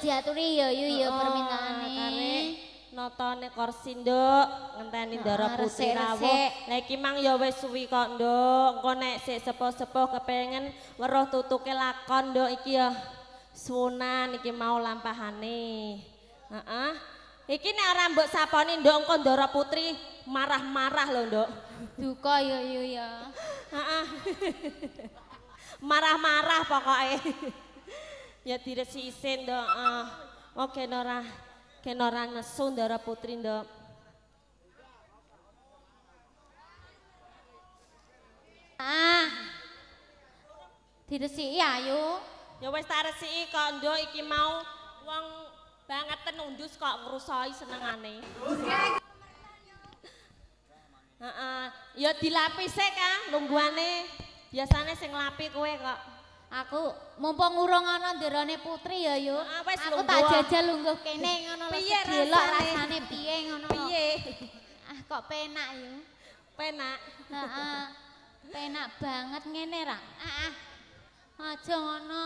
diaturi ya yu ya permintaane. Karek notone kursi nduk, ngenteni Ndara Putri rawuh. Lah iki mang ya wis suwi kok nduk, engko nek sik sepuh-sepuh kepengen weruh tutuke lakon nduk iki ya suwunan iki mau lampahane. Heeh. Iki nek ora mbok saponi nduk engko Ndara Putri marah-marah lho nduk. Duka ya yu ya. Heeh. Marah-marah pokoke. Ya diresiki isin nduk. Oh ken ora nesu Ndara Putri nduk. Ah. Diresiki ayo. Ya wis tak resiki kok nduk iki mau wong bangeten undus kok ngrusoi senengane. Heeh, ya dilapi sik Kang lungguhane. Biasane sing nglapi kowe kok. Aku mumpung urung ana nderane Putri ya yu. Aku tak jajal lungguh kene ngono lho. Delok rasane piye ngono lho. Piye? Ah kok penak yu. Penak. Heeh. Penak banget ngene ra. Ah. Aja ngono.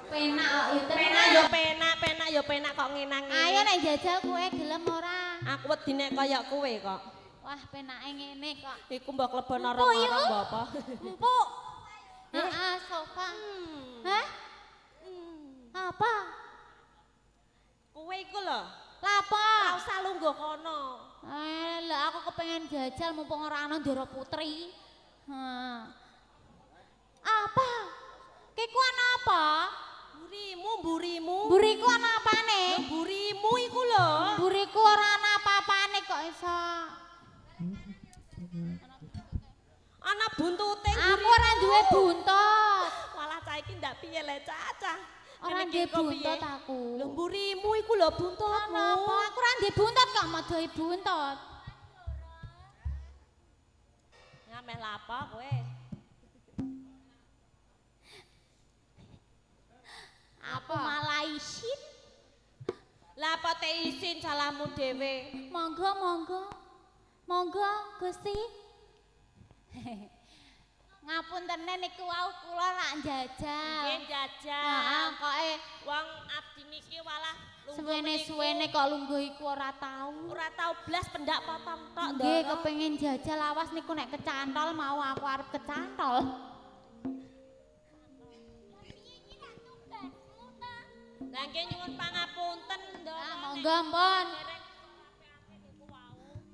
Penak kok yu tenan. Penak yo penak, penak yo penak kok ngenang ngene. Ayo nek jajal kowe gelem ora? Aku wedi nek kaya kowe kok. Wah, penake ngene kok. Iku mbok klebon orang-orang mbok apa? Empuk. Heeh, sofa. Hah? Apa? Kowe iku lho. Lha apa? Ora usah lungguh kono. Lha aku kepengen jajal mumpung ora ana Ndara Putri. Heeh. Apa? Ki ku ana apa? Mburimu, mburimu. Mburiku ana apane? Mburimu iku lho. Mburiku ora ana apa-apane kok iso. Ana buntute. Aku ora duwe buntut. Walah cah iki ndak piye le cacah. Ora duwe buntut aku. Lho mburimu iku lho buntutmu. Apa? Aku ora duwe buntut kok modoi buntut. Ngameh lapa kowe? Aku malah isin. Lah apa te isin salahmu dhewe? Monggo monggo. Monggo Gusti. Ngapuntene niku wau kula lak njajal. Nggih njajal. Heeh, koke wong abdi niki walah suwene-suwene kok lungguh iku ora tau. Ora tau blas pendak potong tok. Nggih kepengin jajal awas niku nek kecantol mau aku arep kecantol. Lah nggih nyuwun pangapunten nduk. Ah monggo mpun.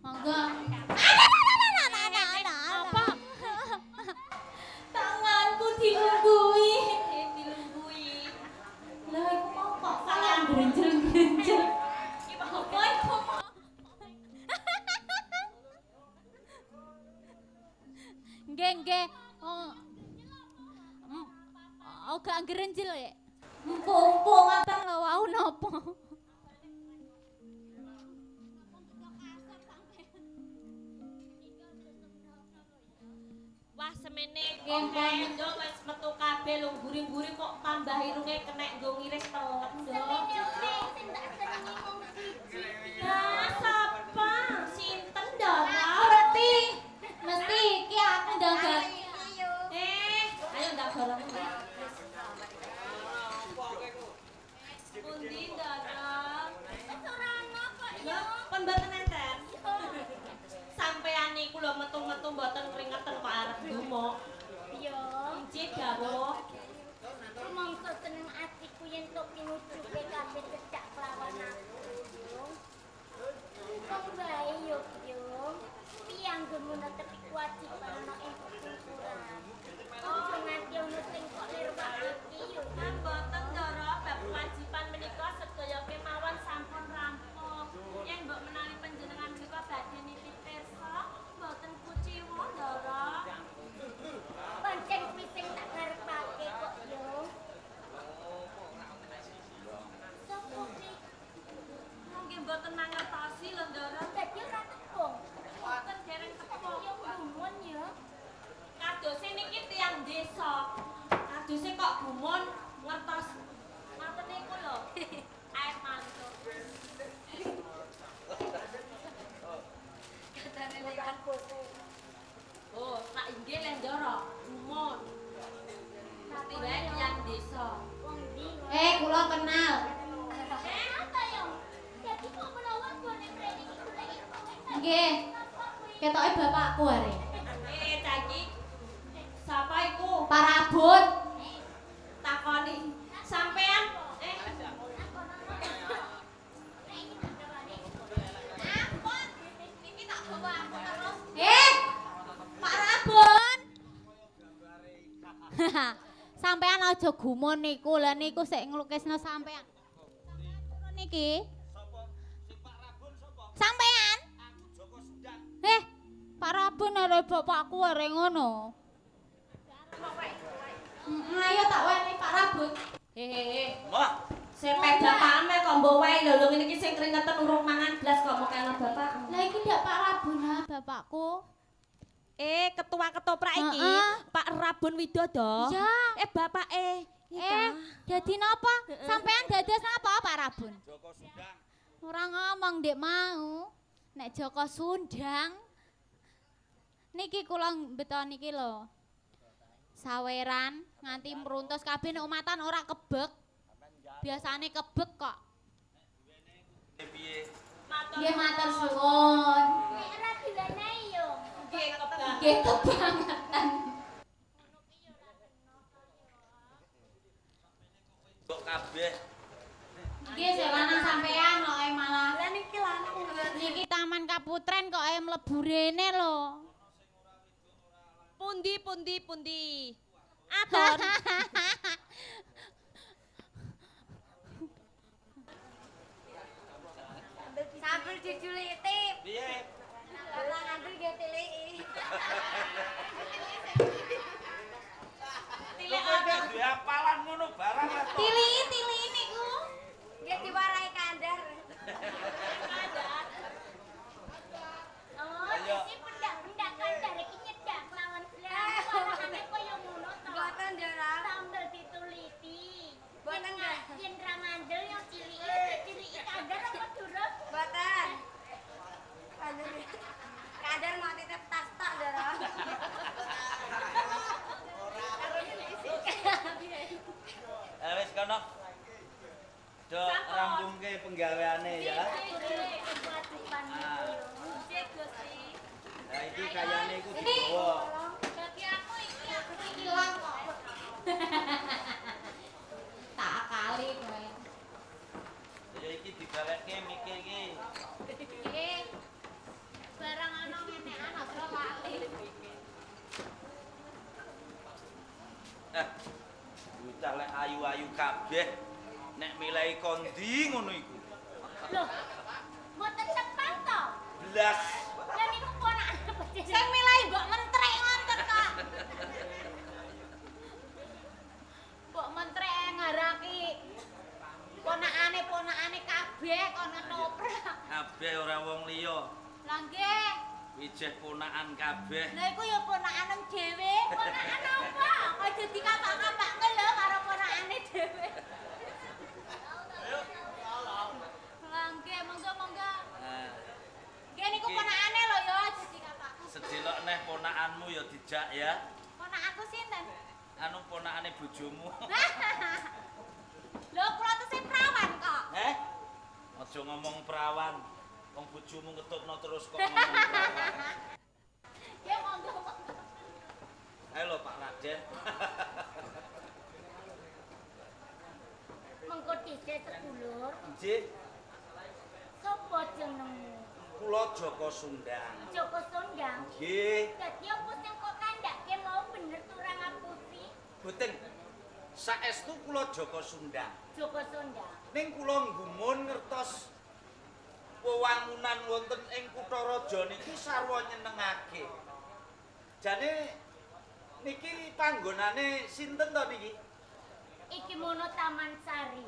Monggo. Apa? Tanganku dilungguhi. Dilungguhi. Lah iku mau kok salah grenjel-grenjel. Iki apa iku? Nggih, nggih. Oh. Oh, gak grenjel ya. Empuk-empuk ngoten lho wau napa? Wah semene kok nduk wis metu kabeh lho mburi-mburi kok tambah irunge kenek nggo ngiris telek nduk. Sing tak senengi mung siji. Lah sapa? Sinten Ndara? Ngerti. Mesti iki aku ndang. Ayo ndak bareng. Pundi Ndara? Wis ora ana kok ya. Pun mboten enten. Sampeyan niku lho metu-metu mboten kringeten kok arep ndumuk. Iya. Injih dawuh. Rumangsa seneng atiku yen tok pinujuke kabeh cedhak kelawan aku. Wong wae yo yo. Piye anggonmu netepi kewajiban ana ing pungkuran. Aja nganti ono sing kok lirwake iki yo. Mboten Ndara, bab kewajiban menika sedaya kemawon sampun rampung. Yen mbok menawi panjenengan menika badhe nitip pirsa, mboten kuciwa Ndara. Pancen kuwi sing tak karepake kok yo. Sopo kuwi? Nggih mboten mangertosi lho Ndara. Dadi ora tepung. Mboten dereng tepung. Yo gumun yo. Kadose niki tiyang desa. Kadose kok gumun ngertos ngoten niku lho. Air mantuk. Katane lek Oh, tak inggih le Ndara, gumun. Mesti wae tiyang desa. Wong ndi? Kula kenal. Nggih. Ketoke bapakku are. Cah iki sapa iku? Pak Rabun. Takoni sampean Niki tak bawa aku terus. Pak Rabun. Sampean aja gumun niku, lha niku sik nglukisno sampean. Sampean turun niki. Sapa? Sing Pak Rabun sapa? Sampean? Aku Joko Sundang. Pak Rabun are bapakku are ngono. Ayo tak weni Pak Rabun. Hehehe. Wah, Sepeda bapakmu kok mbok wae lho, lho ngene iki sing keringetan urung mangan blas kok mok kene bapak. Lah iki ndak Pak Rabun ha bapakku. Ketua ketoprak iki, Pak Rabun Widodo. Iya. Bapake. Dadi napa? Sampean dados napa Pak Rabun? Joko Sundang. Ora ngomong ndek mau. Nek Joko Sundang. Niki kula mbeto niki lho. Saweran nganti mruntus kabeh nek umatan ora kebek. Biasane kebek kok. Piye? Nggih matur suwun. Nek ora diwenehi yo. Nggih kebak. Nggih kebangetan. Kok kabeh. Nggih sik lanang sampean kok malah. Lah niki lanang. Niki Taman Kaputren kok mlebu rene lho. Pundi pundi pundi. Aton. Sambil diculiti. Piye? Lah nganti nggih tiliki. Lho kowe gak duwe apalan ngono barang lah to. Tiliki tiliki niku. Nggih diwarahi kandar. Oh, iki pendak-pendak kandar iki nyedak lawan gelang. Warahane kaya ngono to. Mboten, Ndara. Sambil dituliti. Mboten, Ndara. Yen ra ngandel yo ciliki, ciliki kandar apa durung? Mboten. Kandar mau titip tas tok, Ndara. Wis kono. Do rampungke penggaweane ya. Lah iki kayane iku digawa. Bagi aku iki aku ilang kok. Tak akali kowe. Ya iki digalekke mikir iki. Nggih. Barang ana ngene ana aja lali. Bocah lek ayu-ayu kabeh nek milih kondi ngono iku. Loh, mboten tepan to? Blas. Lah niku ponakane Sing milih mbok mentrek ngoten kok. Mbok mentrek ngaraki ponakane kabeh kon ngetoprak. Kabeh ora wong liya. Lah nggih. Ijeh ponakan kabeh. Lah iku ya ponakanem dhewe. Ponakan apa? Aja dikapak-kapake lho karo ponakane dhewe. Lah nggih, monggo-monggo. Nggih niku ponakane lho ya aja dikapake. Sedelok neh ponakanmu ya dijak ya. Ponakanku sinten? Anu ponakane bojomu. Lho kula tesih prawan kok. Heh? Aja ngomong prawan. Wong bojomu ngetutno terus kok ngomong prawan. Ya monggo monggo. Ayo lho Pak Raden. Mengko dhisik sedulur. Nggih. Sopo jenengmu? Kula Joko Sundang. Joko Sundang. Nggih. Dadi apa sing kok kandhake mau bener turang ngapusi? Boten. Saestu kula Joko Sundang. Joko Sundang. Ning kula nggumun ngertos wewangunan wonten ing kutha raja niki sarwa nyenengake. Jane niki panggonane sinten to niki? Iki mono Taman Sari.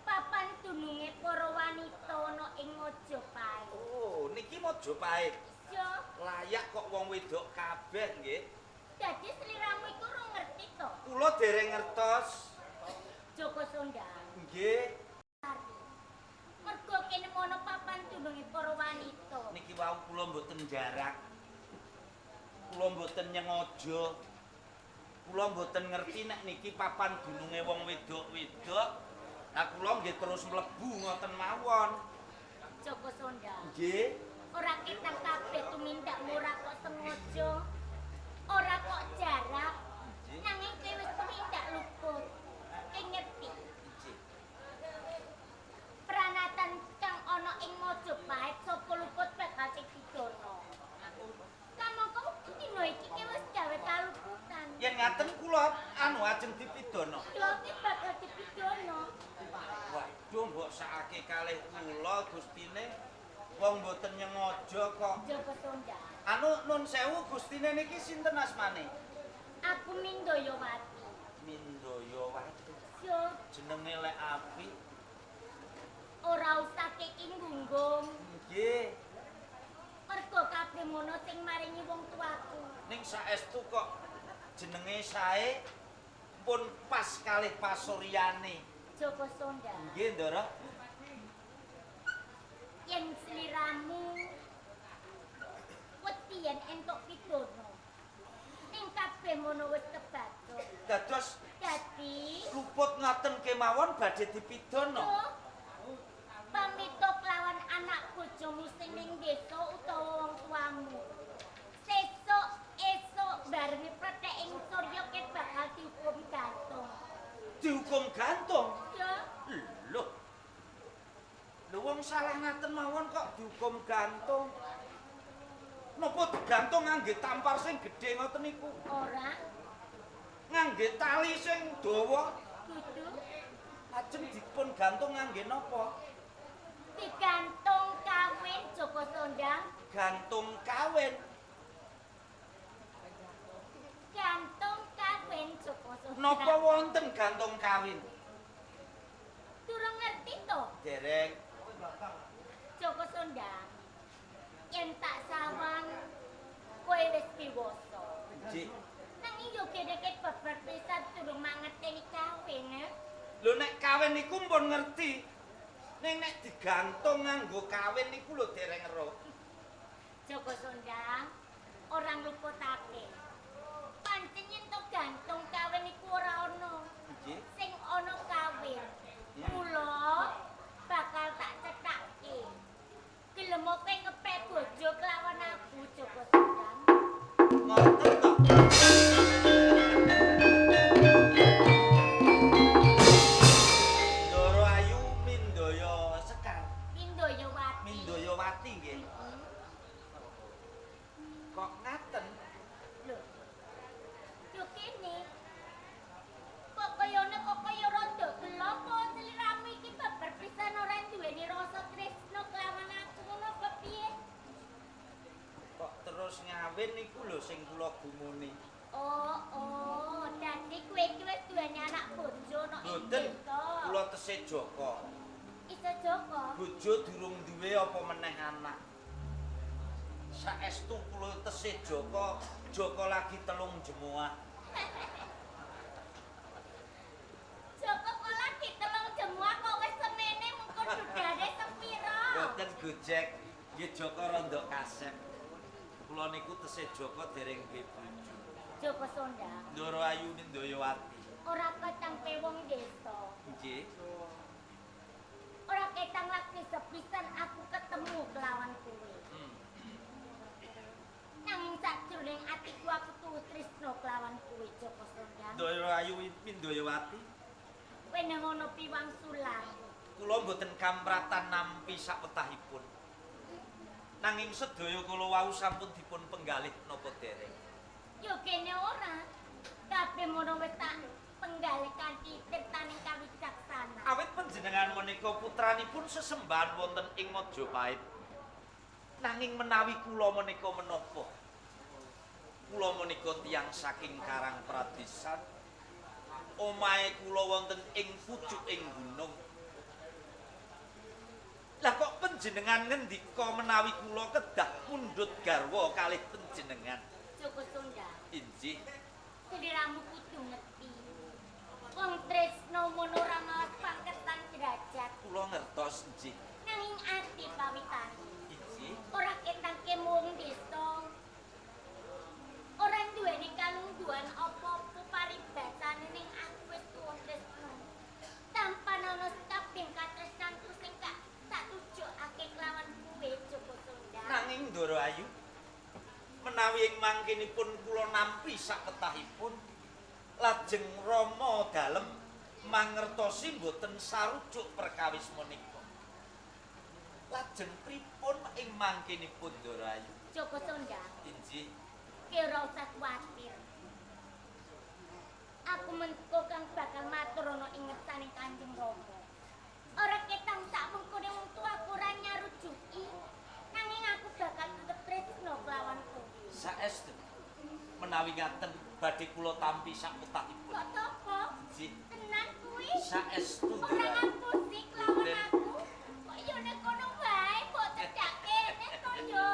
Papan dununge para wanita ana ing Majapahit. Oh, niki Majapahit. Iya. Layak kok wong wedok kabeh nggih. Dadi sliramu iku ora ngerti to? Kula dereng ngertos. Joko Sundang. Nggih. Mergo kene mono papan dununge para wanita. Niki wau kula mboten jarak. Kula mboten nyengaja. Kula mboten ngerti nek niki papan dununge wong wedok-wedok. Lah kula nggih terus mlebu ngoten mawon. Joko Sundang. Nggih. Ora ketok kula Gustine. Wong mboten nyengaja kok. Joko Sondang. Anu nun sewu Gustine niki sinten asmane? Aku Mindayawati. Mindayawati. Yo, jenenge lek apik. Ora usah keki nggunggung. Nggih. Mergo kabeh ngono sing maringi wong tuaku. Ning saestu kok jenenge sae pun pas kalih pasuryane. Joko Sondang. Nggih, Ndara. Yen sliramu wedi yen entuk pidana. Ning kabeh ngono wis kebacut. Dados dadi luput ngaten kemawon badhe dipidana. Pamito kelawan anak bojomu sing ning desa utawa wong tuamu. Sesuk esuk barenge prethek ing surya ket bakal dihukum gantung. Dihukum gantung? Ya. Lho. Lho wong salah ngaten mawon kok dihukum gantung. Napa digantung ngangge tampar sing gedhe ngoten niku? Ora. Ngangge tali sing dawa? Kudu. Lajeng dipun gantung ngangge napa? Digantung kawin Joko Sondang. Gantung kawin. Gantung kawin Joko Sondang. Napa wonten gantung kawin? Durung ngerti to? Dereng. Joko Sondang. Yen tak sawang kowe wis dewasa. Nggih. Nanging yo kene babar pisan durung mangerteni kawin. Lho nek kawin niku mpun ngerti. Ning nek digantung nganggo kawin niku lho dereng ero. Joko Sondang ora ngluputake. Pancen yen to gantung kawin niku ora ana. Nggih. Sing ana kawin. Mula bakal tak cethake. Gelem kowe ngepek bojo kelawan aku Joko Sondang. Ngoten to. Ndoro Ayu Mindaya Sekar. Mindayawati. Mindayawati nggih. Kok ngaten? Lho. Yo kene. Kok kayane kok kaya rada gelo apa sliramu iki babar pisan ora duweni rasa tresno kelawan aku ngono apa piye? Kok terus ngawin niku lho sing kula gumune. Oh, oh, dadi kowe iki wis duweni anak bojo no ing Mboten. desa. Kula tesih Joko. Iso Joko. Bojo durung duwe apa meneh anak. Saestu kula tesih Joko, Joko lagi telung jemuah. Joko kok lagi telung jemuah kok wis semene mungko dudane sepira? Mboten gojek, nggih Joko rondok kasep. Kula niku tesih Joko dereng duwe bojo. Joko Sondang. Ndoro Ayu Mindayawati. Ora ketang pe wong desa. Nggih. Ora ketang lagi sepisan aku ketemu kelawan kowe. Nanging sakjroning atiku aku tuh tresno kelawan kowe Joko Sondang. Ndoro Ayu Mindayawati. Kowe nang ono piwangsulan. Kula mboten kampratan nampi sawetahipun. Nanging sedaya kula wau sampun dipun penggalih napa dereng. Yo kene ora. Kabeh mono wis tak penggalih kanthi tirtaning kawicaksanan. Awit panjenengan menika putranipun sesembahan wonten ing Majapahit. Nanging menawi kula menika menapa? Kula menika tiyang saking Karang Pradesan. Omahe kula wonten ing pucuking gunung. Lah kok panjenengan ngendika menawi kula kedah mundhut garwa kalih panjenengan? Joko Sondang. Injih. Sliramu kudu ngerti. Wong tresno mono ora ngawas pangketan derajat. Kula ngertos injih. Nanging ati pawitane. Injih. Ora ketangke mung desa. Ora duweni kalungguhan apa-apa paribasane ning aku wis tuwa tresno. Tanpa ana kabeh katresnanku sing tak tujukake kelawan kowe Joko Sondang. Nanging Ndoro Ayu, menawi ing mangkinipun kula nampi sawetahipun lajeng Rama dalem mangertosi mboten sarujuk perkawis menika. Lajeng pripun ing mangkinipun Ndoro Ayu? Joko Sondang. Injih. Ki ora usah kuwatir. Aku mengko kang bakal matur ana ing ngersane Kanjeng Rama. Ora ketang sak mengkone wong tuaku ora nyarujuki. Nanging aku bakal tetep tresno kelawan kowe. Saestu. Menawi ngaten badhe kula tampi sak wetahipun. Kok topo? Nggih. Tenan kuwi? Saestu. Ora ngapusi kelawan aku. Kok yo nek kono wae kok cedhak kene to yo.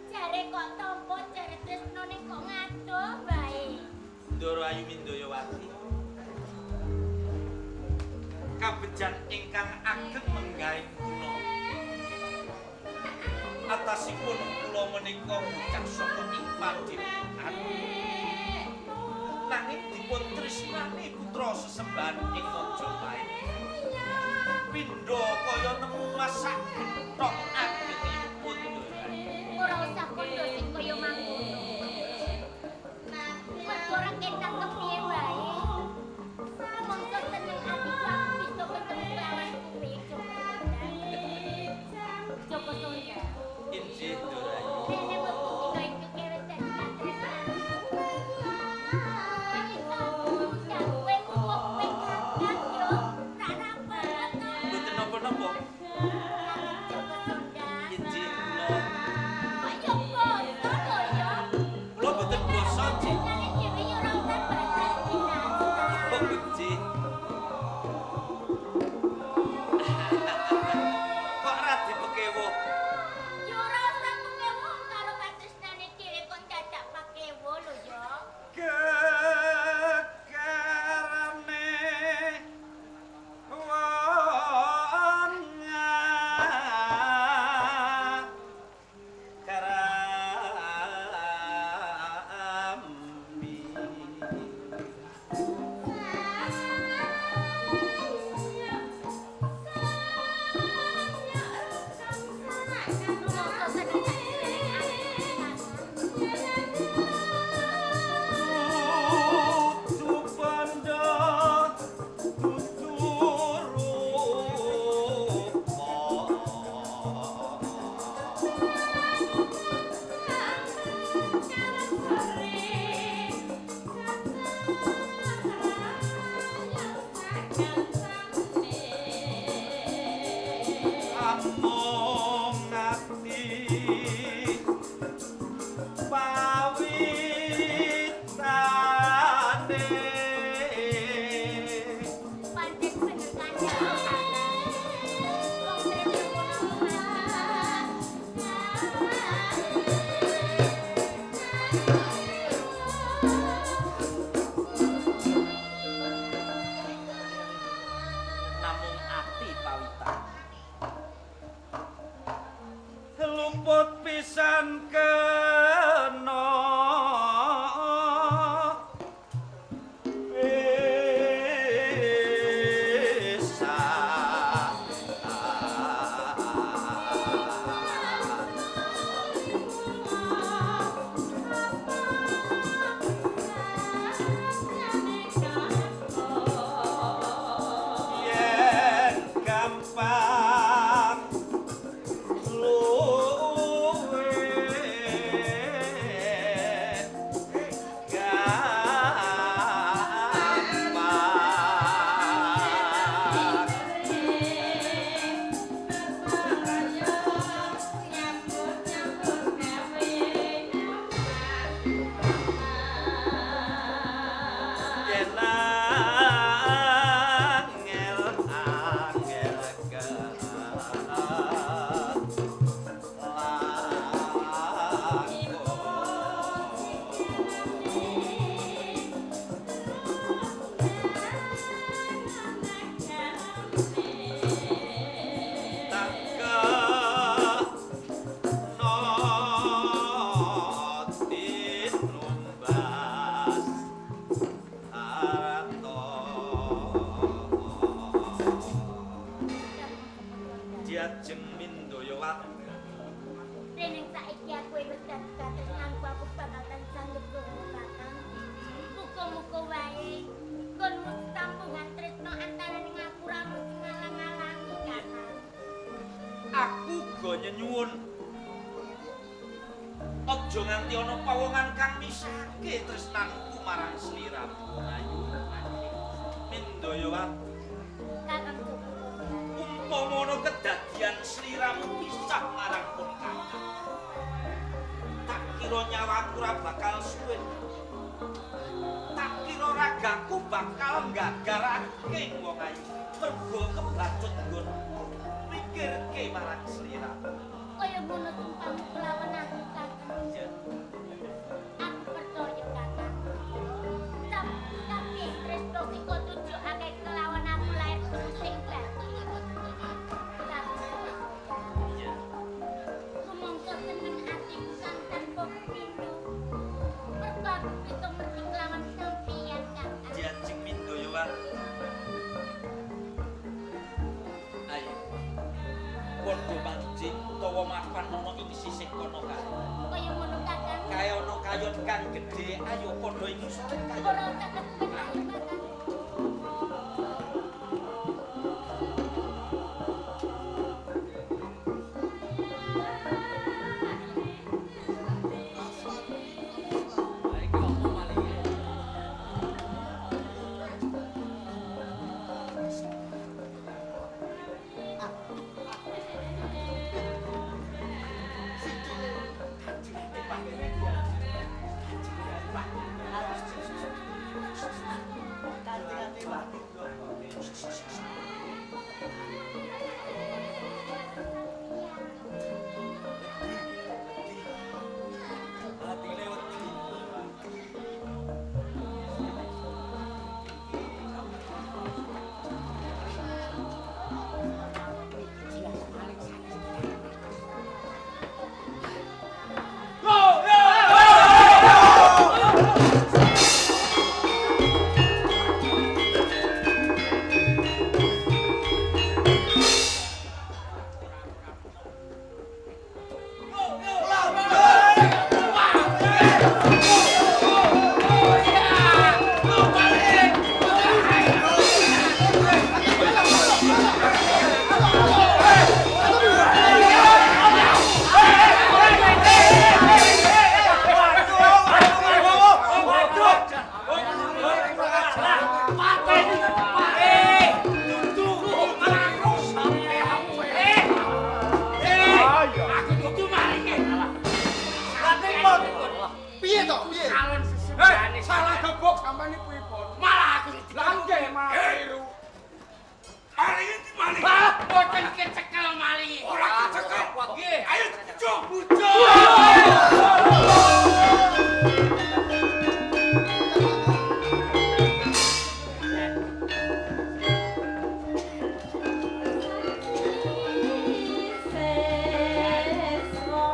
Jare kok tampa jare tresnane kok ngadoh wae. Ndoro Ayu Mindayawati. Kabejan ingkang ageng menggaing kula. Atasipun kula menika bocah saka ing padhepokan. Nanging dipun tresnani putra sesembahan ing Majapahit. Pindha kaya nemu masak gethong agengipun. Ora usah kondo sing kaya mangkono. Mergo ora ketang kepiye wae. Mongso seneng atiku aku bisa ketemu lawan kowe Joko Sondang. Joko Sondang. Injih Ndoro Ayu. Rene wektu dina iki kewes dadi katresnan. Kowe muwuh kowe kakak yo. Ra banget to. Mboten napa-napa. Joko Sondang. Injih kula. Kok yo basa to yo. Kula mboten basa, Cik. Jane dhewe yo ora usah basa dinasa. Oh, Cik. Kok ora dipekewuh? Yo ora usah pekewuh karo katresnane dhewe kok dadak pekewuh lho yo. Gegarane wong karami. Rumangsa seneng sak jroning ati kakang. Dudu bandha dudu rupa. Amung ati pawitane. Pancen bener kandhane kakang. Wong tresno kono mati. Namung ati pawitan. Luput pisan kena pisan. Yen gampang luwe gampang. Yen angel angel Diajeng Mindayawati. Rene saiki aku wis dadi katresnanku aku bakal tansah ndukung kakang. Muga-muga wae nggonmu sambungan tresno antarane aku ora ono sing ngalang-alangi kakang. Aku uga nyenyuwun aja nganti ana pawongan kang misahke tresnanku marang sliramu Ayu Mindayawati. Kakang Joko Sondang. Upama ana kedadian sliramu pisah marang pun kakang. Tak kira nyawaku ora bakal suwe. Tak kira ragaku bakal nggagalake wong ayu. Mergo kebacut nggonku mikirke marang sliramu. Kaya ngono sumpahmu kelawan aku, Kakang. Iya. Aku percaya, Kakang. Tapi tresno sing kok tujukake kelawan aku lahir sing batin. Tapi Iya. Rumangsa seneng atiku kang tanpa pindho. Mergo aku bisa ngerti kelawan sampeyan, Kakang. Diajeng Mindayawati. Ayo. Padha manjing utawa mapan ana ing sisih kono kae. Kaya ngono, Kakang. Kae ana kayon kang gedhe, ayo padha ing ngisore kayon. Ora usah kesuwen, ayo, Kakang. Atine wedi. Piye to? Piye? Salah gebok sampean iki pripun? Malah aku Lah nggih malah keliru. Malinge di maling. Ah, boten kecekel malinge. Ora kecekel. Nggih. Ayo bujuk, bujuk. Seswa.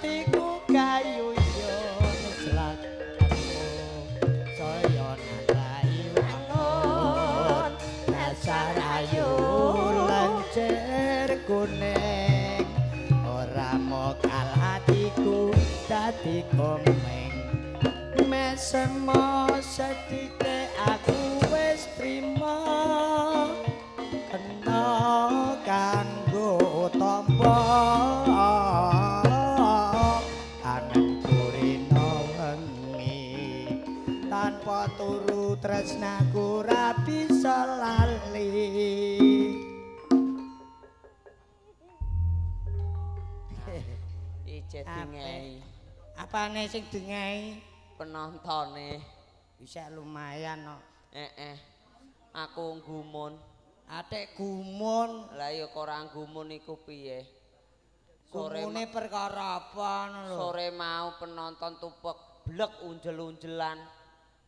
atiku kayu yo slakmu saya nandai wangun dasar ayu lencer kuning ora mokal atiku dadi komeng mesemo sethithik aku wis trima kena kanggo tampa anganku rina wengi tanpa turu tresnaku ra bisa lali. Ije dingehi. Apane sing dingehi? Penontone. Bisa lumayan kok. Heeh. Aku gumun. Atik gumun. Lah ya kok ora gumun iku piye? Sore gumune perkara apa ngono lho. Sore mau penonton tupek blek unjel-unjelan.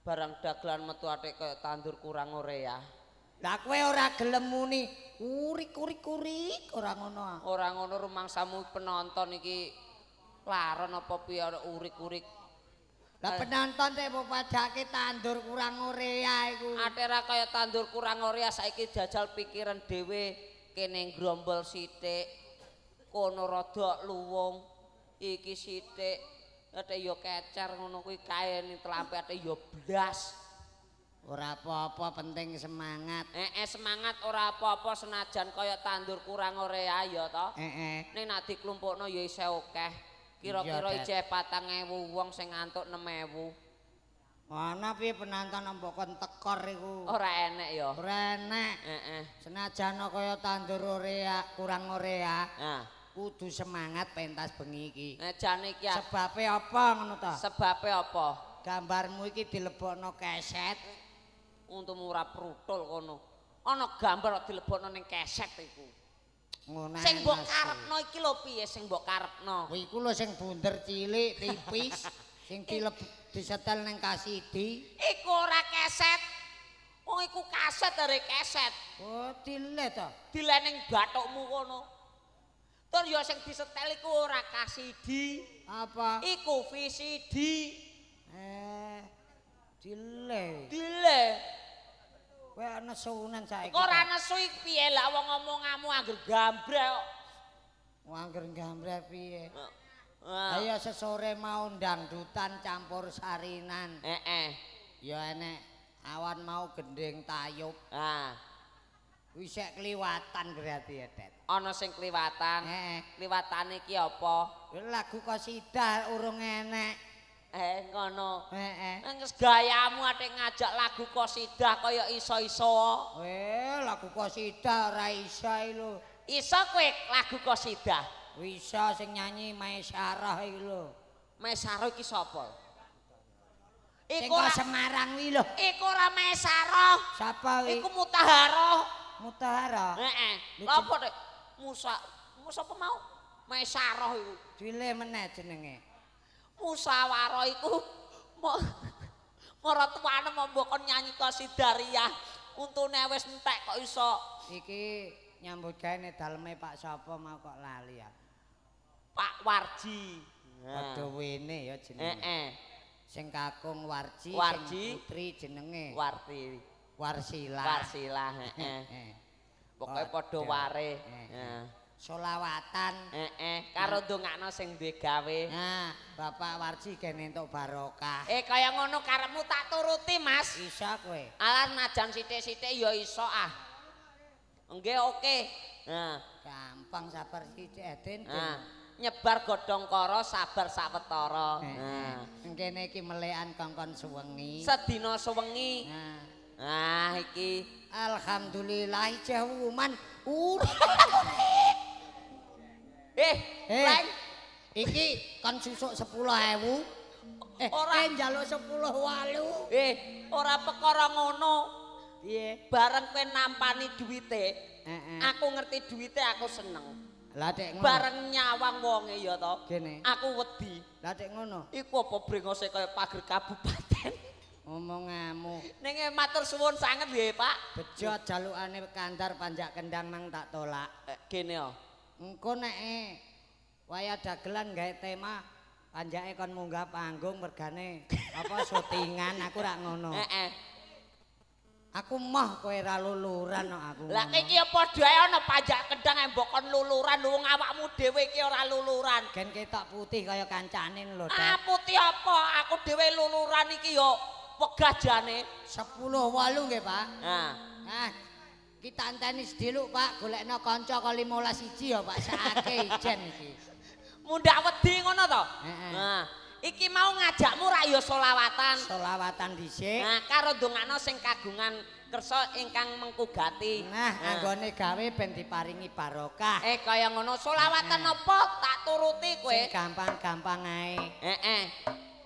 Barang dagelan metu atik kaya tandur kurang urea. Lah kowe ora gelem muni urik-urik-urik ora ngono. Ora ngono rumangsamu penonton iki laron apa piye urik-urik. Lah penonton tek mbok padake tandur kurang urea iku. Ate ra kaya tandur kurang urea saiki jajal pikiran dhewe kene grombol sithik. Kono rada luwung iki sithik. Ate ya kecer ngono kuwi kae ning telampe ate ya blas. Ora apa-apa penting semangat. Semangat ora apa-apa senajan kaya tandur kurang urea ya to. Heeh. Ning nek diklumpukno ya isih akeh. Kira-kira isih 4.000 wong sing ngantuk 6.000. Ana piye penonton mbok kon tekor iku? Ora enek ya. Ora enek. Heeh. Senajan kaya tandur urea kurang urea. Nah, kudu semangat pentas bengi iki. Jane iki sebabe apa ngono ta? Sebabe apa? Gambarmu iki dilebokno keset. Untumu ora prutul kono. Ana gambar dilebokno ning keset iku. Ngono. Sing mbok karepno iki lho piye sing mbok karepno? Kuwi iku lho sing bunder cilik tipis sing disetel ning kasidi. Iku ora keset. Wong iku kaset are keset. Oh, dile to. Dile ning bathukmu kono. Tur ya sing disetel iku ora kasidi. Apa? Iku VCD. Dile. Dile. Kowe nesunan saiki. Kok ora nesu iki piye lah wong ngomongamu angger gambrek kok. Wong angger gambrek piye? Ayo sesore mau dangdutan campur sarinan. Heeh. Ya enek awan mau gending tayub. Ah. Wis sek kliwatan berarti ya, Det. Ana sing kliwatan. Heeh. Kliwatane iki apa? Lagu qasidah urung enek. Ngono. Heeh. Wis gayamu ate ngajak lagu qasidah kaya iso-iso. Lagu qasidah ora iso iki lho. Iso kowe lagu qasidah? Iso sing nyanyi Maisarah iki lho. Maisarah iki sapa? Iku ora Semarang kuwi lho. Iku ora Maisarah. Sapa kuwi? Iku Mutaharah. Mutaharah. Heeh. Lha apa nek Musa, Musa apa mau? Maisarah iku. Dile meneh jenenge. Musyawarah iku maratuwane mbok kon nyanyi qasidah riyah. Untune wis entek kok iso. Iki nyambut gawe nek daleme Pak sapa mau kok lali ya. Pak Warji. Padha wene ya jenenge. Heeh. Sing kakung Warji, sing putri jenenge Warti. Warsila. Warsila, heeh. Pokoke padha ware. Heeh. Solawatan. Heeh, karo ndongakno sing duwe gawe. Nah, Bapak Warji gen entuk barokah. Kaya ngono karepmu tak turuti, Mas. Iso kowe. Alah najan sithik-sithik ya iso ah. Nggih, oke. Nah, gampang sabar sithik Den. Nah, nyebar godhong kara sabar sawetara. Nah, kene iki melekan kongkon suwengi. Sedina suwengi. Nah, nah iki alhamdulillah ijeh uman urip. Leng. Iki kon susuk 10.000. Ora njaluk 10.8. Ora perkara ngono. Piye? Bareng kowe nampani duwite. Aku ngerti duwite aku seneng. Lah tek ngono. Bareng nyawang wonge ya to. Gene. Aku wedi. Lah tek ngono. Iku apa brengose kaya pager kabupaten. Omongamu. Ning matur suwun sanget nggih, Pak. Bejo jalukane kandar panjak kendang mang tak tolak. Gene yo. Engko nek Waya dagelan gawe tema panjake kon munggah panggung mergane apa syutingan aku rak ngono. Heeh. Aku moh kowe ra luluran kok aku. Lah iki ya padha ae ana panjak kendang mbok kon luluran wong awakmu dhewe iki ora luluran. Gen ketok putih kaya kancane lho. Ah putih apa? Aku dhewe luluran iki ya wegah jane. 10.08 nggih, Pak. Nah. Nah, kita enteni sediluk, Pak, golekno kanca ka 15 iji ya, Pak, sakake ijen iki. Mundhak wedi ngono to? Nah, iki mau ngajakmu rak ya selawatan. Selawatan dhisik. Nah, karo ndongakno sing kagungan kersa ingkang mengkugati. Nah, anggone gawe ben diparingi barokah. Kaya ngono selawatan apa tak turuti kowe. Sing gampang-gampang ae. Heeh.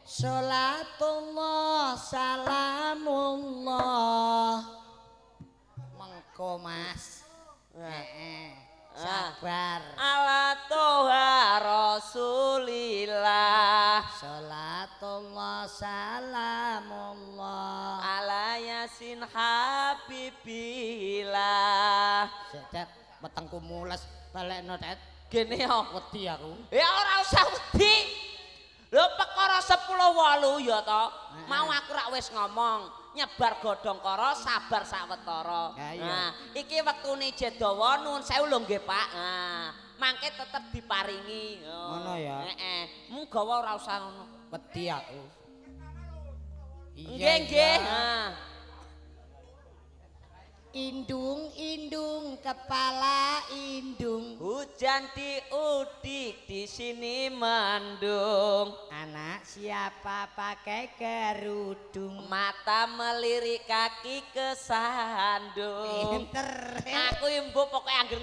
Salatullah salamullah. Mengko Mas. Heeh. Sabar. Ala toha Rasulillah. Salatullah salamullah. Ala yasin habibillah. Sedet wetengku mules balekno Tet. Gene yo wedi aku. Ya ora usah wedi. Lho perkara 10.8 ya to. Mau aku rak wis ngomong nyebar godhong kara sabar sawetara. Nah, iki wektune jedawa nuwun sewu lho nggih Pak. Nah, mangke tetep diparingi. Ngono ya. Heeh. Mung gawa ora usah ngono. Wedi aku. Nggih, nggih. Nah. Indung-indung kepala indung. Hujan diudik di sini mendung. Anak siapa pakai kerudung? Mata melirik kaki kesandung. Pinter. Aku imbu pokoknya angger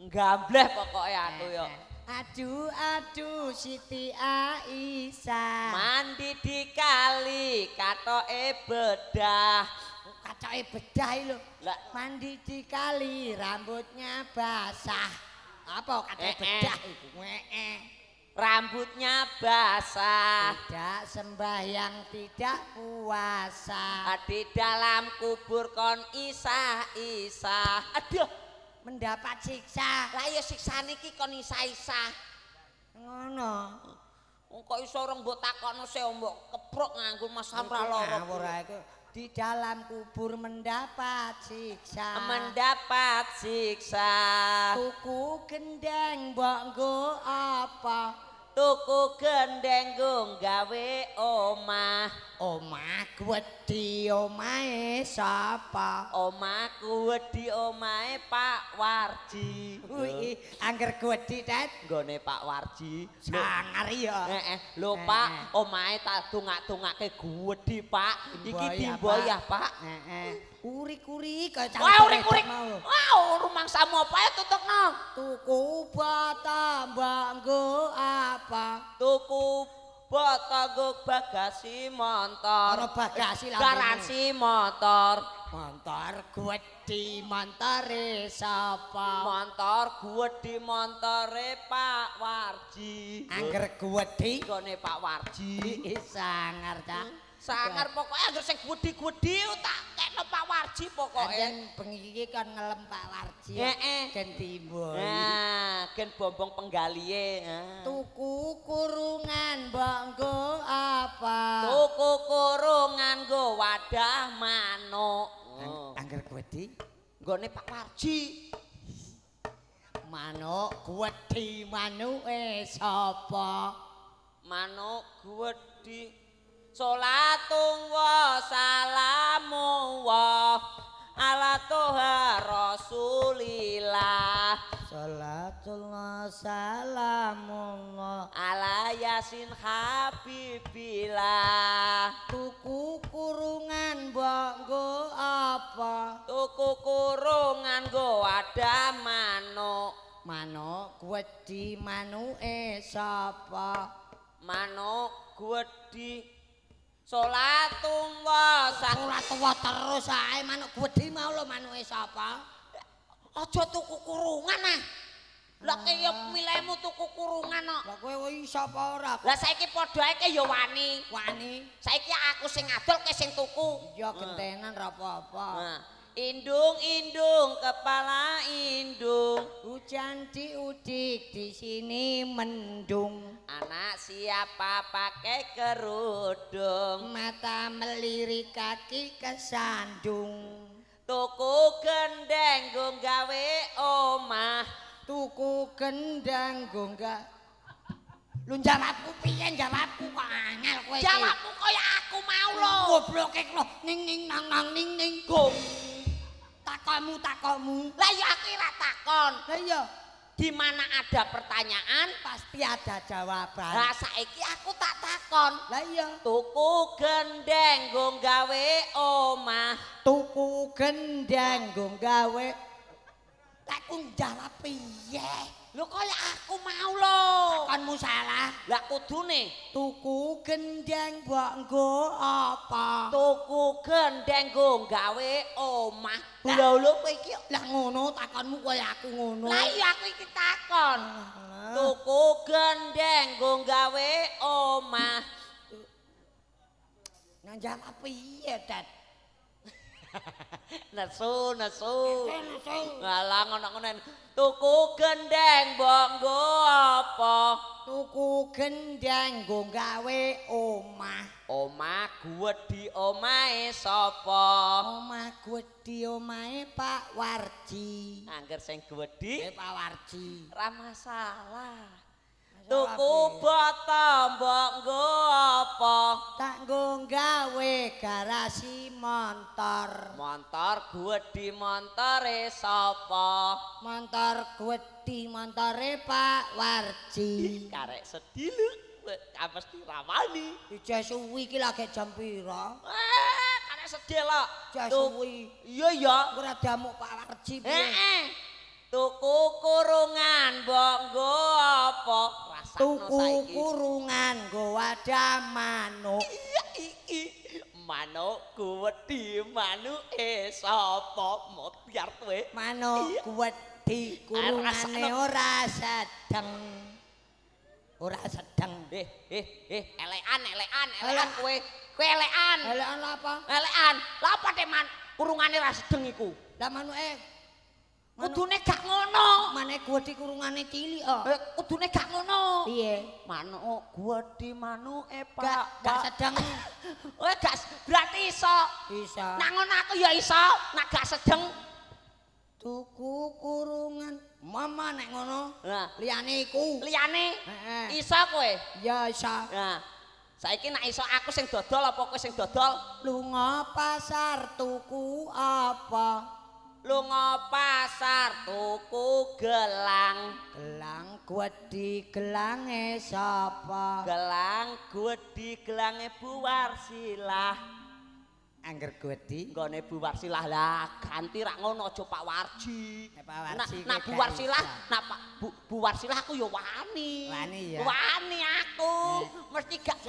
nggambleh pokoknya aku yo. Aduh aduh Siti Aisyah. Mandi di kali katoke bedah. Katoke bedah lho. Mandi di kali rambutnya basah. Apa katoke bedah iku? Rambutnya basah. Tidak sembahyang tidak puasa. Di dalam kubur kon isah-isah. Aduh, mendapat siksa. Lah ya siksane iki kon isah-isah. Ngono. Wong kok iso ora mbok takokno se mbok keprok nganggo Mas Samra loro. Ngawur ae iku. Di dalam kubur mendapat siksa. Mendapat siksa. Tuku gendeng mbok nggo apa? Tuku gendeng nggo gawe omah. Omah gedhi omahe sapa? Omah gedhi omahe Pak Warji. Kuwi angger gedhi Tet nggone Pak Warji. Sangar ya. Heeh. Lho Pak, omahe tak dongak-dongake gedhi Pak. Iki dimboyah Pak. Heeh. Urik-urik kaya cangkem. Wah, urik-urik. Wah, rumangsamu apa ya tutukno? Tuku bata mbok nggo apa? Tuku bata nggo bagasi motor. Ora bagasi lho. Garansi motor. Motor gedhi montore sapa? Motor gedhi montore Pak Warji. Angger gedhi nggone Pak Warji. Sangar cah. Sangar pokoknya angger sing gedhi-gedhi tak kekno Pak Warji pokoke. Anjen bengi iki kon ngelem Pak Warji. Heeh. Gen timbul. Nah, gen bombong penggalihe. Tuku kurungan mbok nggo apa? Tuku kurungan nggo wadah manuk. Angger gedhi nggone Pak Warji. Manuk gedhi manuke sapa? Manuk gedhi. Salatullah salamullah ala toha Rasulillah. Salatullah salamullah ala yasin habibillah. Tuku kurungan mbok nggo apa? Tuku kurungan nggo wadah manuk. Manuk gedhi manuke sapa? Manuk gedhi. Salatullah salatullah terus ae manuk gedhi mau lho manuke sapa? Aja tuku kurungan ah. Lah kaya milihmu tuku kurungan kok. Lah kowe iso apa ora? Lah saiki padha ae ke ya wani. Wani. Saiki aku sing ngadol kowe sing tuku. Iya gentenan ra apa-apa. Nah, Indung-indung kepala indung. Hujan diudik di sini mendung. Anak siapa pakai kerudung? Mata melirik kaki kesandung. Tuku gendeng nggo gawe omah. Tuku gendang nggo Lu jawabku piye jawabku kok angel kowe iki. Jawabku kaya aku mau lho. Gobloke lho ning ning nang nang ning ning gong. Takonmu takonmu. Lah ya aku ora takon. Lah iya. Di mana ada pertanyaan pasti ada jawaban. Lah saiki aku tak takon. Lah iya. Tuku gendeng nggo gawe omah. Tuku gendeng nggo gawe. Takku jawab piye? Lho kaya aku mau lho. Takonmu salah. Lah kudune tuku gendeng mbok nggo apa? Tuku gendeng nggo gawe omah. Lho lho kowe iki lah ngono takonmu kaya aku ngono. Lah iya aku iki takon. Tuku gendeng nggo gawe omah. Nang jawab piye, Dad? Nesu nesu. Ngalah ngono-ngono. Tuku gendeng mbok nggo apa? Tuku gendeng nggo gawe omah. Omah gedhi omahe sapa? Omah gedhi omahe Pak Warji. Angger sing gedhi Pak Warji. Ora masalah. Tuku boto mbok nggo apa? Tak nggo gawe garasi montor. Montor gedhi montore sapa? Montor gedhi montore Pak Warji. Karek sedilu, mesti rawani. Ijeh suwi iki lagi jam pira? Karek sedelok. Ijeh suwi. Iya ya. Ora diamuk Pak Warji piye? Heeh. Tuku kurungan mbok nggo apa? Rasakno Tuku saiki. kurungan nggo wadah manuk. Iya iki manuk gedhi manuke sapa? Motyar kowe. Manuk gedhi kurungane ora sedeng. Ora sedeng. Elekan elekan elekan kowe. Kowe elekan. Elekan lha apa? Elekan. Lha apa te man kurungane ora sedeng iku? Lah manuke kudune gak ngono. Manuk gedhi kurungane cilik kok. Kudune gak ngono. Piye? Manuk gedhi manuke Pak. Gak sedeng. Oh gak berarti iso. Iso. Nak ngono aku ya iso, nak gak sedeng. Tuku kurungan mama nek ngono. Nah, liyane iku. Liyane? Heeh. Iso kowe? Ya iso. Nah, saiki nek iso aku sing dodol apa kowe sing dodol? Lunga pasar tuku apa? Lunga pasar tuku gelang. Gelang gedhi gelange sapa? Gelang gedhi gelange Bu Warsilah. Angger gedhi nggone Bu Warsilah lah ganti rak ngono aja Pak Warji. Nek Pak Warji nak Bu Warsilah, nak Pak Bu Warsilah aku ya wani. Wani ya. Wani aku. Mesti gak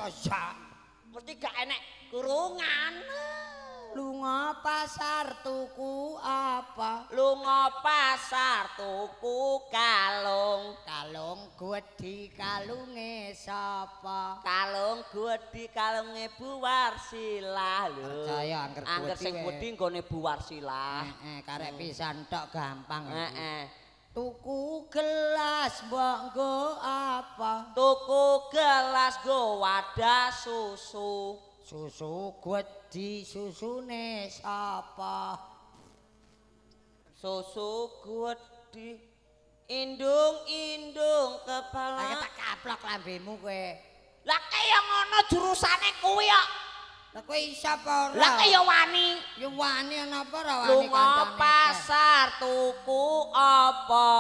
mesti gak enek kurungan. Lunga pasar tuku apa? Lunga pasar tuku kalung. Kalung gedhi kalunge sapa? Kalung gedhi kalunge Bu Warsilah lho. Percaya angger gedhi. Angger sing gedhi nggone Bu Warsilah. Heeh, karek pisan tok gampang. Heeh. Tuku gelas mbok nggo apa? Tuku gelas nggo wadah susu. Susu gedhi susune sapa? Susu gedhi indung-indung kepala. Lah tak kaplok lambemu kowe. Lah kaya ngono jurusane kuwi kok. Lah kowe iso apa ora? Lah kaya wani. Ya wani ana apa ora wani kancane. Lunga pasar tuku apa?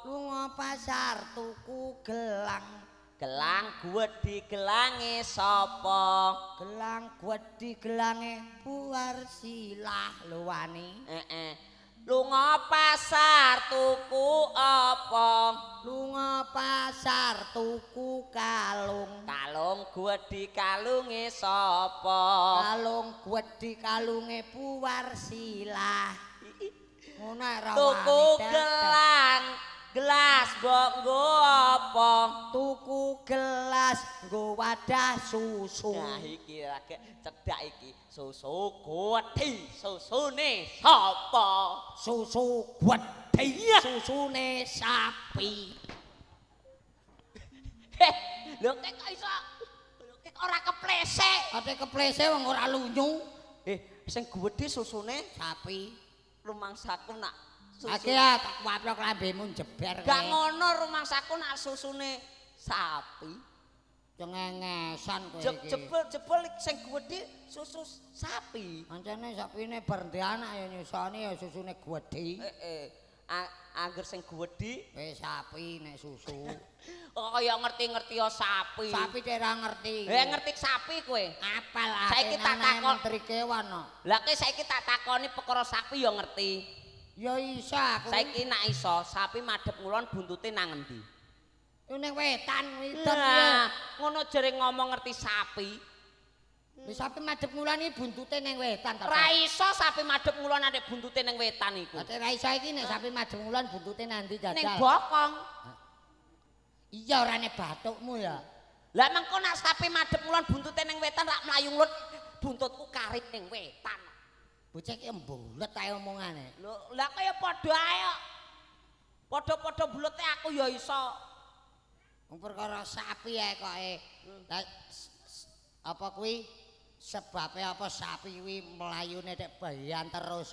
Lunga pasar tuku gelang. Gelang gedhi gelange sapa? Gelang gedhi gelange Bu Warsilah lho wani. Heeh. Lunga pasar tuku apa? Lunga pasar tuku kalung. Kalung gedhi kalunge sapa? Kalung gedhi kalunge Bu Warsilah. Ngono ora wani. Tuku gelang Gelas mbok nggo apa? Tuku gelas nggo wadah susu. Nah iki lagi cedak iki. Susu gedhi, susune sapa? Susu gedhi, susune sapi. Heh, lho kok iso? Lho kok ora keplesek? Ate keplesek wong ora lunyu. Sing gedhi susune sapi. Rumangsaku nak susu. Ake ya tak waplok lambemu jeber. Gak ngono rumangsaku nak susune sapi. Cengengesan kowe iki. Jebul-jebul sing gedhi susu sapi. Ancene sapine bar ndek anak ya nyusoni ya susune gedhi. Heeh. Angger sing gedhi wis sapi nek susu. Kok kaya ngerti-ngerti ya sapi. Sapi cek ora ngerti. Ngerti sapi kowe. Apal saiki tak takon menteri kewan no. Lah kowe saiki tak takoni perkara sapi ya ngerti. Ya iso aku. Saiki nak iso sapi madhep ngulon buntute nang endi? Yo ning wetan wedan. Nah, ngono jere ngomong ngerti sapi. Lha sapi madhep ngulon iki buntute ning wetan ta. Ra iso sapi madhep ngulon nek buntute ning wetan iku. Lah ra iso iki nek sapi madhep ngulon buntute nang ndi jajal? Ning bokong. Iya ora nek bathukmu ya. Lah mengko nek sapi madhep ngulon buntute ning wetan rak mlayu ngulon buntutku karit ning wetan. Bocah iki mbulet ae omongane. Lho, lah kaya padha ae kok. Padha-padha bulete aku ya iso. Wong perkara sapi ae kok e. Lah apa kuwi sebabe apa sapi kuwi mlayune tek bayan terus?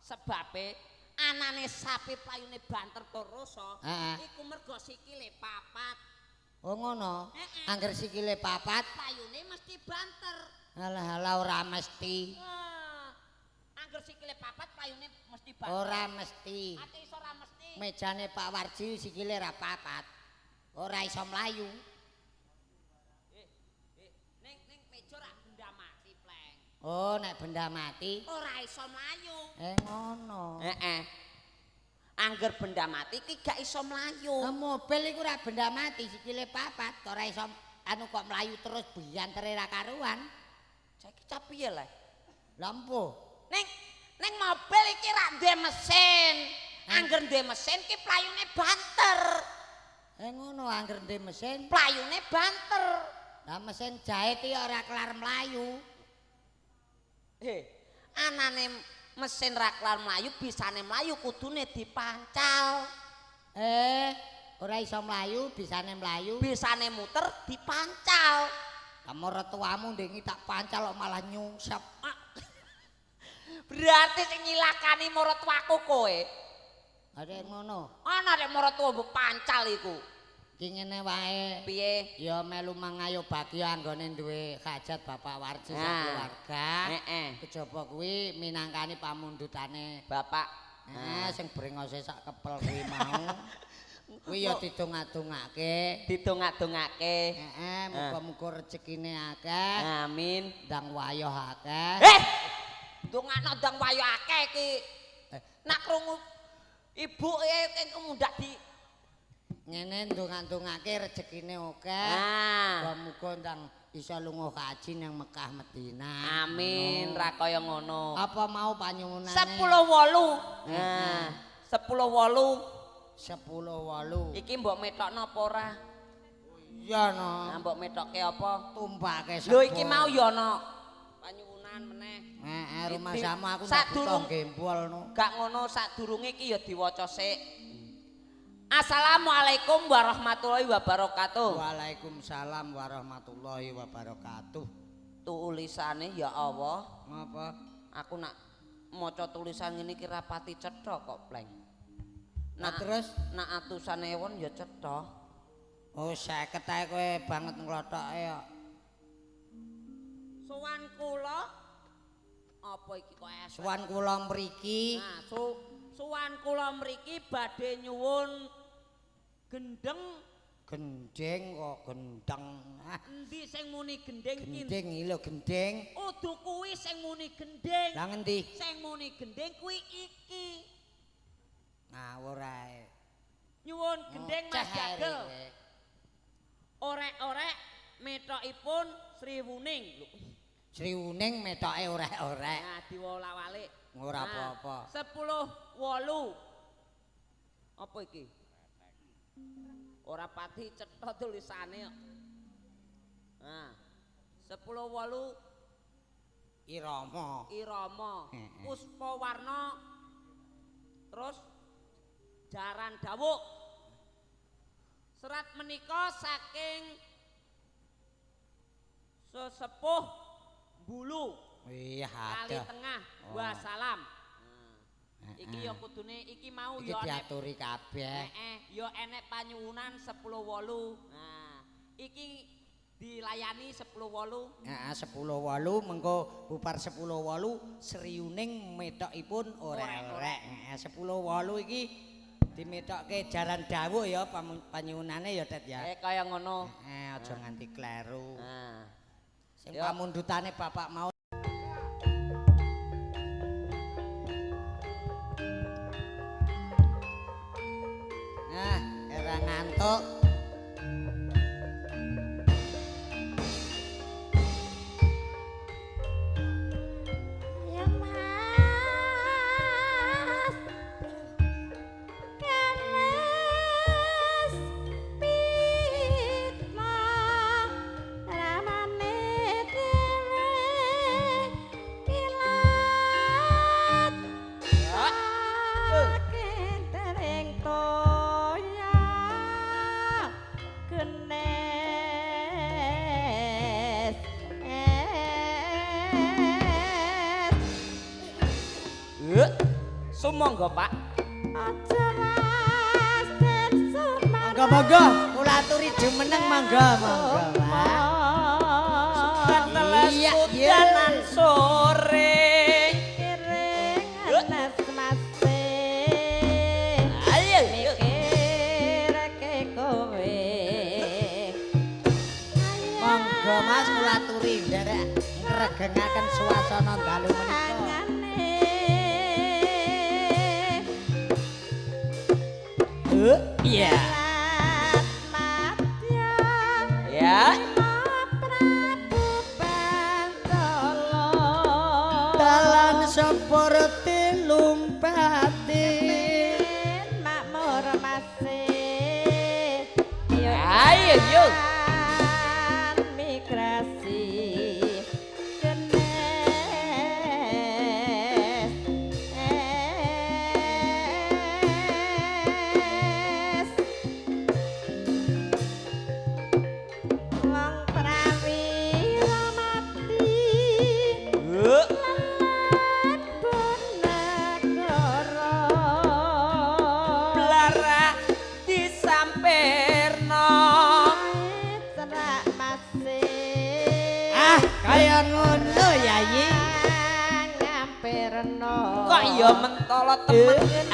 Sebabe anane sapi playune banter terus iku mergo sikile papat. Oh ngono. Angger sikile papat playune mesti banter. Alah alah ora mesti. Angger sikile papat playune mesti banter. Ora mesti. Ate iso ora mesti. Mejane Pak Warji sikile ra papat. Ora iso mlayu. Ning ning meja ra benda mati, Pleng. Oh, nek benda mati ora iso mlayu. Ngono. Heeh. Angger benda mati iki gak iso mlayu. Lah mobil iku ora benda mati, sikile papat, ora iso anu kok mlayu terus biantere ra karuan. Saiki cap piye le? Lah empo. Ning ning mobil iki ra duwe mesin. Angger duwe mesin ki playune banter. Ngono angger duwe mesin playune banter. Lah mesin jahit iki ora kelar mlayu. Anane mesin ra kelar mlayu, bisane mlayu kudune dipancal. Ora iso mlayu, bisane mlayu. Bisane muter dipancal. Lah mertuamu ndengi tak pancal kok malah nyungsep. Berarti sing nyilakani maratuaku kowe. Arek ngono. Ana rek maratuwa mbok pancal iku. Ki ngene wae. Piye? Ya melu mangayo bagya anggone duwe hajat Bapak Warji sakeluarga. Heeh. Kejaba kuwi minangkani pamundhutane Bapak. Heeh, sing brengose sak kepel kuwi mau. Kuwi ya didongak-dongake. Didongak-dongake. Heeh, muga-muga rezekine akeh. Amin. Ndang wayoh akeh. Dongakno ndang wayoh akeh iki. Nak krungu ibu e mundak di ngene ndongak-ndongake rezekine akeh. Muga-muga ndang iso lunga haji nang Mekah Madinah. Amin, ra kaya ngono. Apa mau panyuwunane? 10.8. Nah, 10.8. 10.8. Iki mbok metokno apa ora? Iya no. Nah, mbok metokke apa? Tumpake. Lho iki mau ya ana panyuwunan meneh. Heeh, rumangsamu aku tak butuh gembol no. Gak ngono sadurunge iki ya diwaca sik. Assalamualaikum warahmatullahi wabarakatuh. Waalaikumsalam warahmatullahi wabarakatuh. Tulisane ya Allah. Ngapa? Aku nak maca tulisan ngene iki rapati cetha kok, Pleng. Nah terus nak atusan ewon ya cetha. Oh 50 ae kowe banget nglothoke kok. Sowan kula apa iki kok es? Sowan kula mriki. Nah, sowan kula mriki badhe nyuwun gendeng. Gendeng kok gendeng. Endi sing muni gendeng ki? Gendeng iki lho gendeng. Udu kuwi sing muni gendeng. Lah ngendi? Sing muni gendeng kuwi iki. Ngawur ae. Nyuwun gendeng Mas Jagel. Orek-orek metokipun Sri Wuning. Sri Wuning metoke orek-orek. Nah, diwolak-walik. Ora apa-apa. 10.8. Apa iki? Ora pati cetha tulisane kok. Nah, 10-8 Irama. Irama. Puspawarna terus Jaran Dawuk. Serat menika saking sesepuh Bulu. Iya, Kali Tengah. Wassalam. Iki ya kudune iki mau ya diaturi kabeh. Heeh, ya enek panyuwunan 10-8. Nah, iki dilayani 10-8. Heeh, 10-8 mengko bubar 10-8 sriyuning metokipun orek-orek. Heeh, 10-8 iki dimetokke Jaran Dawuk ya panyuwunane ya Tet ya. Kaya ngono. Heeh, aja nganti kleru. Heeh. Sing pamundhutane bapak mau. Nah, era ngantuk. Ya Mas, keles pitma ramane dhewe kilat kentering toya kenes Sumangga, Pak. Aja Mas den sumarang. Monggo-monggo kula aturi jumeneng monggo monggo Pak. Teles udanan sore. Kiring enes mase. Ayo mikirke kowe. Monggo Mas kula aturi nderek ngregengaken suasana dalu menika. Iya. Ya. Dalan seperti lumpati. Makmur masih. Ayo yo. Migrasi. Kaya ngono Yayi. Kok ya mentolo temen.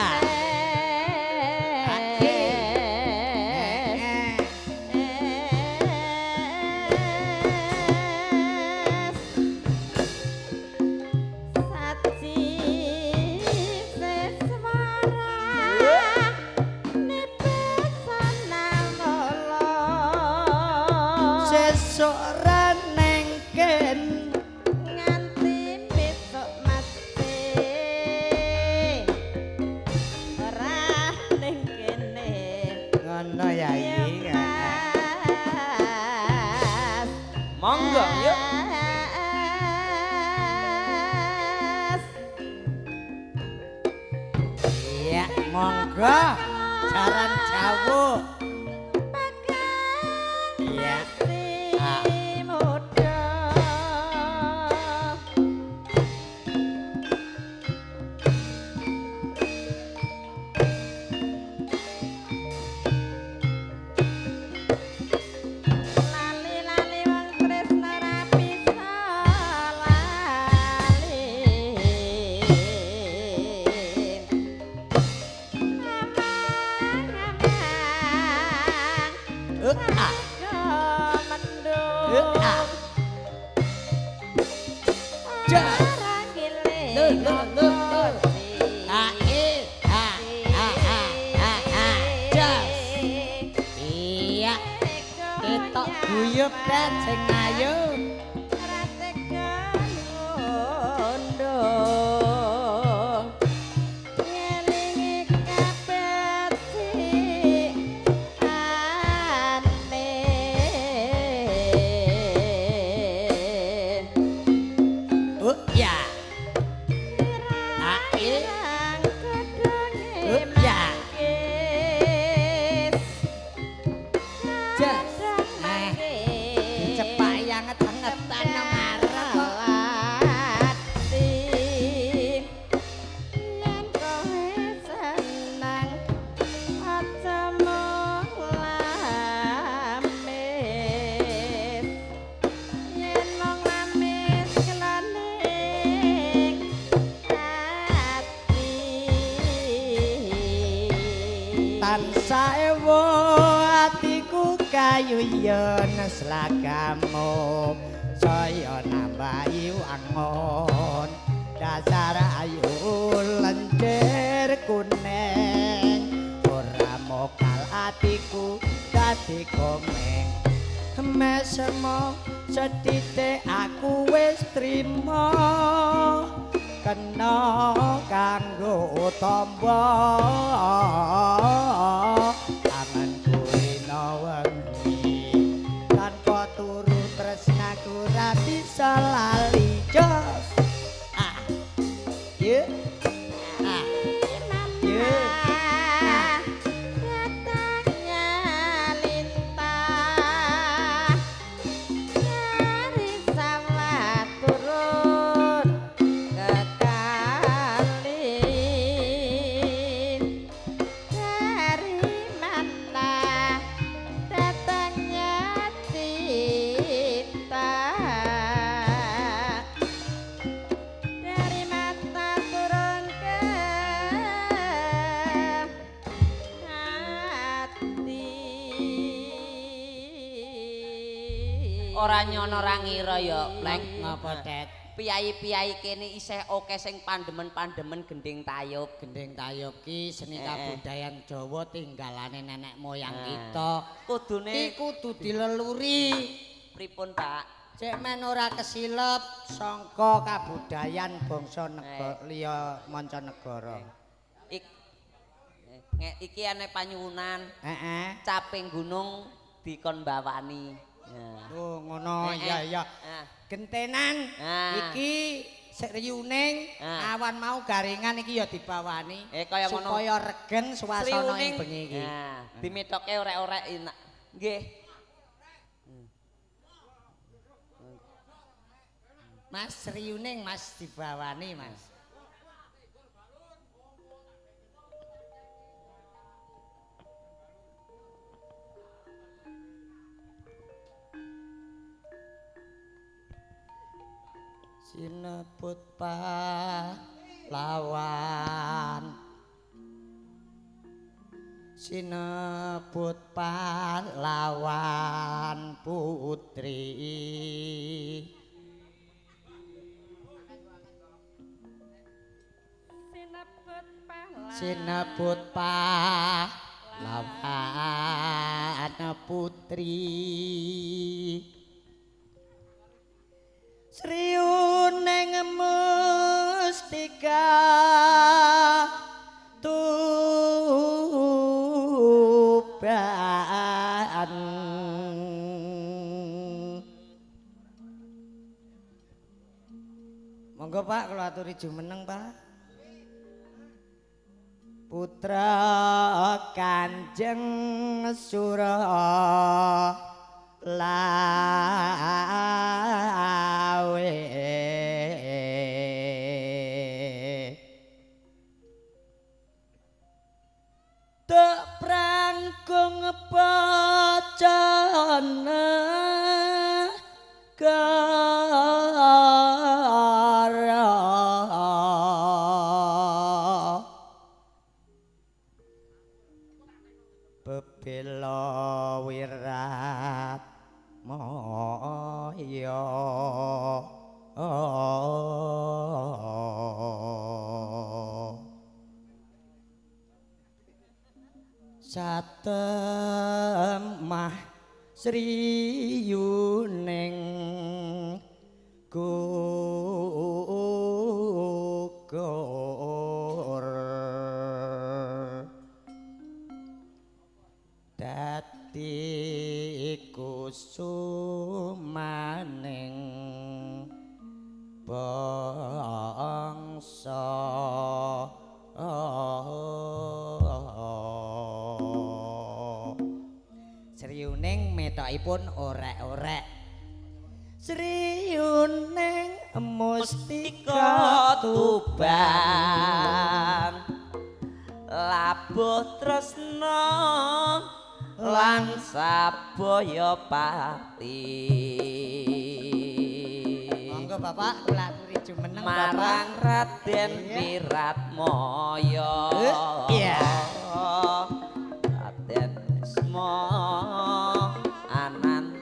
Monggo yuk. Iya, monggo. Jaran Jawa. Iya. Ketok guyub kan sing ayu. Guyon slagamu saya nambahi wangun dasar ayu lencer kuning ora mokal atiku dadi komeng mesemo sethithik aku wis trima kena kanggo tamba anganku rina wengi tanpa turu tresnaku ra bisa lali jos ah ye ah ye Datangnya lintah dari sawah turun ke kali. Dari mana datangnya cinta? Dari mata turun ke hati. Ora nyono ora ngira ya, Plek. Ngapa Tet? Piyai-piyai kene isih akeh sing pandemen-pandemen gending tayub. Gending tayub ki seni kabudayan Jawa tinggalane nenek moyang kita. Kudune Ki kudu dileluri. pripun, Pak? Cek men ora kesilep sangka kabudayan bangsa negara liya mancanegara. Iki ane panyuwunan. Heeh. Caping gunung dikon bawani. Oh ngono iya iya. Gentenan iki sriyuning awan mau garingan iki ya dibawani kaya ngono. Supaya regeng suasana ing bengi iki. Nah, dimetoke orek-orek enak. Nggih. Mas sriyuning Mas dibawani Mas. Sinebut pahlawan, sinebut pahlawan putri. Sinebut pahlawan putri. Sriuning mustika Tuban. Monggo Pak kula aturi jumeneng Pak. Putra Kanjeng Sura Lawe tek prangkung pacana kara bebela wirat moyo. Satemah sriyuning gugur dadi kusumaning bangsa. Sriyuning metokipun orek-orek. Sriyuning mustika Tuban labuh tresna lan sabaya pati. Monggo Bapak kula aturi jumeneng Bapak marang Raden Wiratmaya. Iya. Raden Bisma